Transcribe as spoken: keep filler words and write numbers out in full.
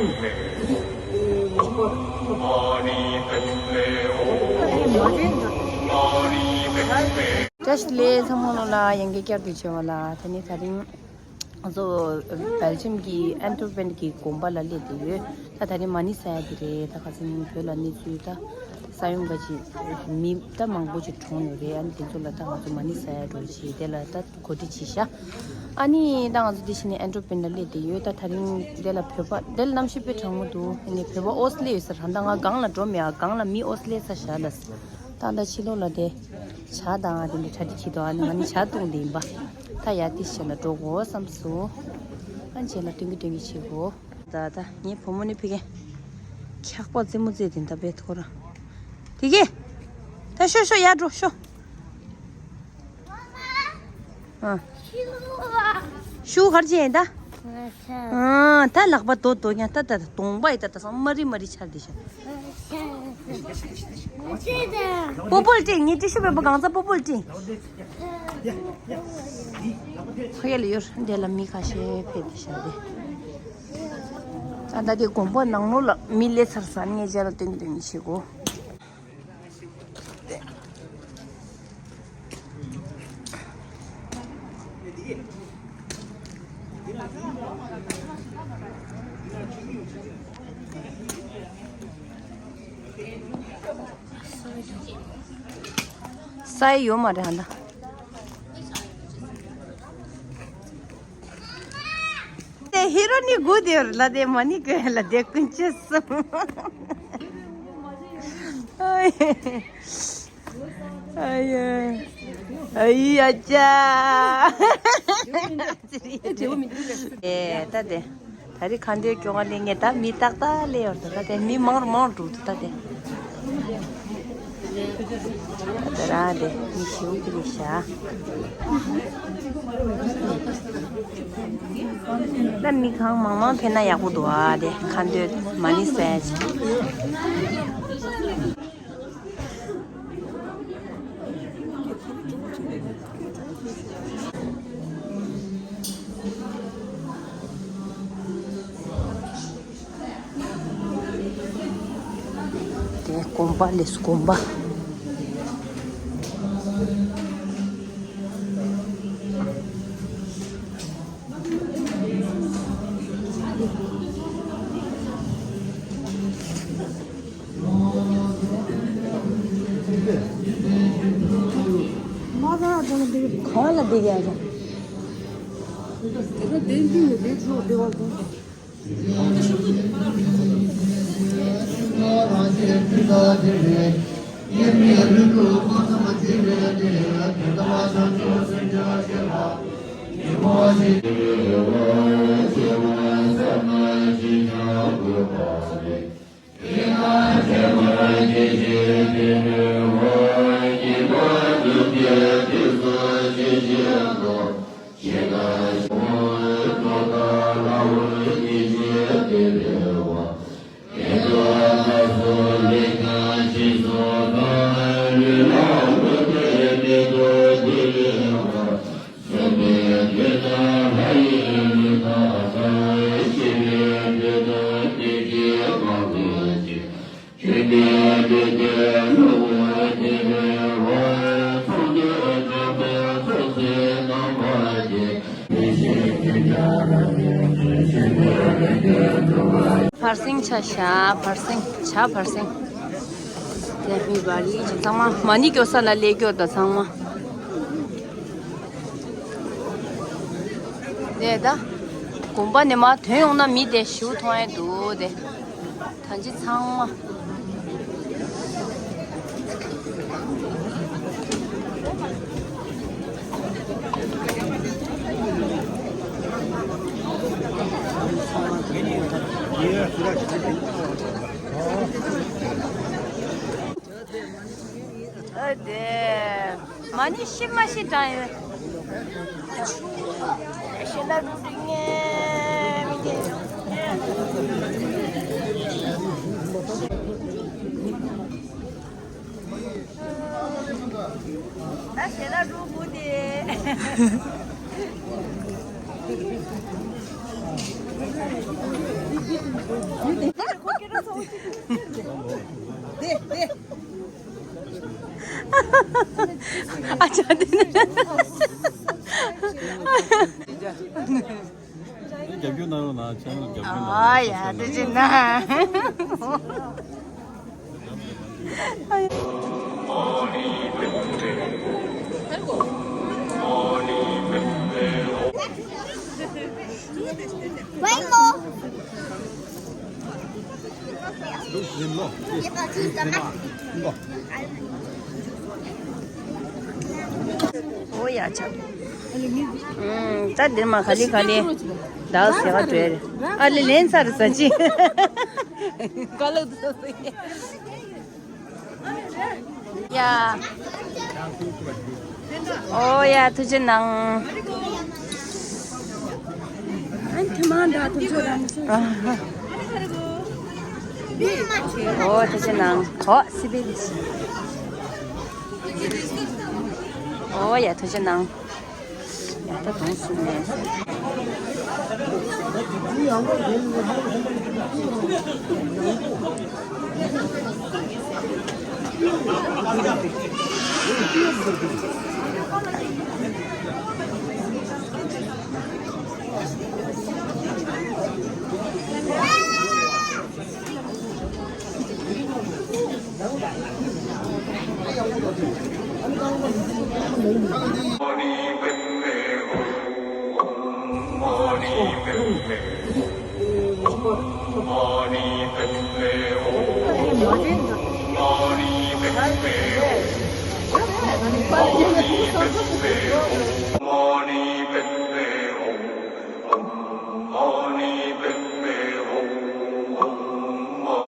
བཀྲ་ཤིས་བདེ་ལེགས། ཚང་མ་ལོ་ལ་ཡང་བསྐྱར་བསྐྱར་དུ་བྱས་པ་ལ། དེ་ནི་ད་རིང་ང་ཚོ་སྦེལ་ཇམ་གྱི་ཨན་ཏོར་པན་གྱི་དགོན་པ་ལ་སླེབས་བསྡད་ཡོད། ད་ད་རིང་མ་ཎི་བསགས་ཡ་དེ་རེད། ད་ཁ་སང་བོད་ལ་གནས་ཚུལ། ད་ས་ཡོམ་འགའ་ཅིག་མི་ད་མང་པོ་ཅིག་གྲོངས་ཡོད་རེད། ཨ་ནི་དེ་ཚོ་ལ་ད་ང་ཚོ་མ་ཎི་བསགས་ཡ་འགྲོ་བྱས། དེ་ལ་ད་གོ་སྒྲིག་བྱས་ཤག་ཨ་ནི་ད་ང་ཚོ་དེ་བཞིན་ཨན་ཏོར་པན་ལ་སླེབས་བསྡད་ཡོད། ད་ད་རིང་དེ་ལ་བོད་པ་དེ་ལ་གནམ་གཤིས་དཔེ་གྲང་མོ་འདུག་ཨ་ནི་བོད་པ་ཨོ་སི་ལེ་ཡོད་ས་རང་ད་ང་སྒང་ལ་འགྲོ་མེད། ཨ་སྒང་ལ་མི་ཨོ་སི་ལེ་ས་བཞག་ལ། ད་ད་ཕྱི་ལོགས་ལ་དེ་ཇ་དང་དེ་འདྲ་གྲ་སྒྲིག་བྱེད་དོ། ཨ་ནི་ང་ནི་ཇ་བཏུང་དེ་ཡིན་པ། ད་ཡ་དེ་བྱས་ལ་འགྲོ་དགོས་བསམ་སོང་། ཨ་ནི་བྱས་ལ་སྟོན་གི་སྟོན་གི་བྱེད་དགོས། ད་ད་ངའི་བུ་མོ་ནི་ཕ་གི་འཁྱག་པ་རྩེད་མོ་རྩེ་དེ་འདྲ་བས་ཐོ་ར། དེ་གི་ད་ཤོ་ཤོ་ཡར་འགྲོ་ཤོ། ཨ། ཤུ་གར་ཅན་ད། ཨ་ད་ལག་པ་དོ་དོ་ཀྱང་ད་ད་ད་གདོང་པ་ཡི་ད་ད་སང་མ་རི་མ་རི་ཆར་དེ་ཤ། པོ་པོལ་ཏི་ངའི་ཏི་ཤུ་པེ་པར་གང་ཚ་པོ་པོལ་ཏི། ཕ་གི་ལ་ཡོར་འདི་ལ་མི་ཁ་ཤས་ཕེབས་ཏེ་ཤ་དེ། ཨ་ད་དེ་དགོན་པ་ནང་ལོགས་ལ་མི་སླེབས་ཚར་ས་ནས་རྗེས་ལ་སྟོན་གི་སྟོན་གི་བྱེད་དགོས། ས་ཡི་ཡོད་མ་རེད་ཧ་ད། དེ་ཧི་རོ་ནི་གུ་དེ་ལ་དེ་མ་ནི་གུ་ལ་དེ་ཀུན་ཅི་སུ། ཨ་ཡ། ཨ་ཡ་ཅ། ཨེ་ད་དེ། ད་རེས་ཁ་འདོན་སྐྱོ་ག་ལེ་ངས་ད་མི་ཏག་ཏག་ལེ་ཡོད་ད། ད་དེ་མི་མང་རུ་མང་རུ་འགྲོ་འདུག་ད་དེ། ད་རང་དེ་མི་ཁྱེའུ་ཀི་རེད་ཤག་ད་མི་གང་མང་མང་ཕེབས་ན་ཡག་པོ་འདུག་ཨ་དེ་ཁ་འདོན་མ་ཎི་ཟེར་ཅིག་དེ་དགོན་པ་ལས་དགོན་པ། གང་ལ་བསྡད་ཀྱི་ཡོད། བར་སེང་ཆ་བཞག་བར་སེང་ཆ་བར་སེང་། དེ་མི་བར་ལི་ཅི་ཚང་མ་མ་ཎི་སྐྱོར་ས་ལ་ལས་སྐྱོར་དང་ཚང་མ། དེ་ད། དགོན་པ་ནས་མར་ཐོན་ཡོང་ན་མི་དེ་ཞུ་མཐོང་ཡས་འདུག་དེ། ད་ཅི་ཚང་མ། ཨ་དེ། མ་ཎི་ཤི་མ་ཤི་དྲན་ཡོད། ཤི་ལ་རུ་དྲི་ངེ་མི་དེ། ད་ཤི་ལ་རུ་གུ་དེ། རྒྱབ་སྐྱོར་གནང་རོགས་གནང་། ཆེ་ནལ་རྒྱབ་སྐྱོར་གནང་རོགས། ཨ་ཡ། ཐུགས་རྗེ་གནང་། ཨོ་ཡ་ཆ། ཨུམ། ད་འདིར་མ་ག་ལེ་ག་ལེ། ཟླ་བ་ཟེར་བ་འགྲོ་ཡ་རེད། ཨ་ལེ་ལེན་ཚར་ས་ཅི། ག་ལ་འདུག་ཟེར། ཡ། ཨོ་ཡ། ཐུགས་རྗེ་གནང་། ཨོ་ཐུགས་རྗེ་གནང་། ཨོ་སི་པི་ལི་ཤི། ཨོ་ཡ། ཐུགས་རྗེ་གནང་། ཡ། ད་དོང་སུ་མེད།